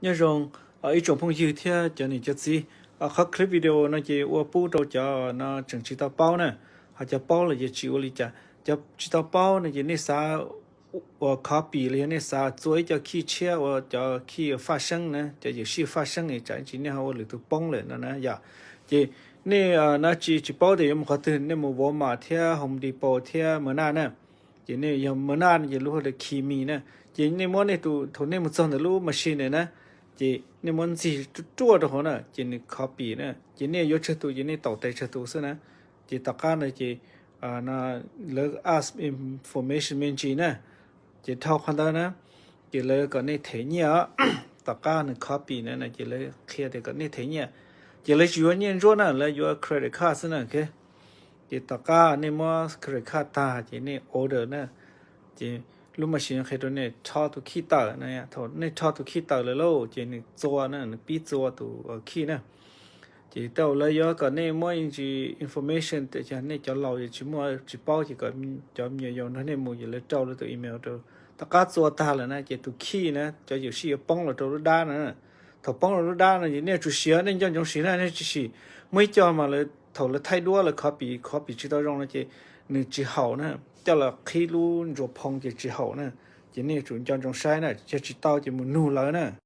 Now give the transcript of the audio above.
Nyob zoo ib tsoom phooj ywg thiab cov niam cov txiv. Qhov clip video no ces ua pub rau cov no tseem tsis tau paub na, ho cov paub lawm ces tsis ua li cas. Cov tsis tau paub no ces nej xav ua copy los yog nej xav txua ib co khij tshiab ua cov khij faj seeb na, cov yawm sij faj seeb es tsam ib ntsis nej ho ua lwm tus poob lawm no na yom. Ces nej no tsis tsis paub tias yuav mus qhov twg, nej mus Walmart thiab Home Depot thiab Menards na. Ces nej yog Menards no ces lub hais tias Kimi na. Ces nej muab nej tus, thaum nej mus txog ntawm lub machine ntawd na, ces nej muab ntxig ruaj ruaj rau hauv na, ces nws copy na. Ces nej yuav tsawg tus ces nej taus tes tsawg tus xwb na. Ces tom qab no ces lawv ask information me ntsis na. Ces dhau qhov ntawd na, ces lawv kom nej them nyiaj os. Tom qab nws copy na ces lawv qhia tias kom nej them nyiaj. Ces lawv tsis yuav nyiaj ntsuab na, lawv yuav credit card xwb na. Ces tom qab nej muab credit card tag ces nej order na, ces lub machine qhia rau nej rho tus khij tawm na. Thaum nej rho tus khij tawm lawm lauj ces nws txua na, nws pib txua tus khij na. Ces thaum lawv yuav kom nej muab ib ntsis information tias nej cov laus es tsis muaj tsis paub ces kom cov me nyuam yaus nrog nej mus ces lawv rau lawv tus email rau. Tom qab txua tag lawm na ces tus khij na cov yawm sij yuav poob los rau lub dab na. Thaum poob los lub dab no ces nej yuav tsum siv, nej nco ntsoov siv na, nej tsis siv. Muaj ib co mas lawv thaum lawv thaij duab lawv copy copy tsis tau zoo no ces nws tsis haum na, coj los qhib lub ntsuas phoo ces tsis haum na. Ces nej yuav tsum nco ntsoov saib na, yog tsis tau ces mus nug lawv na.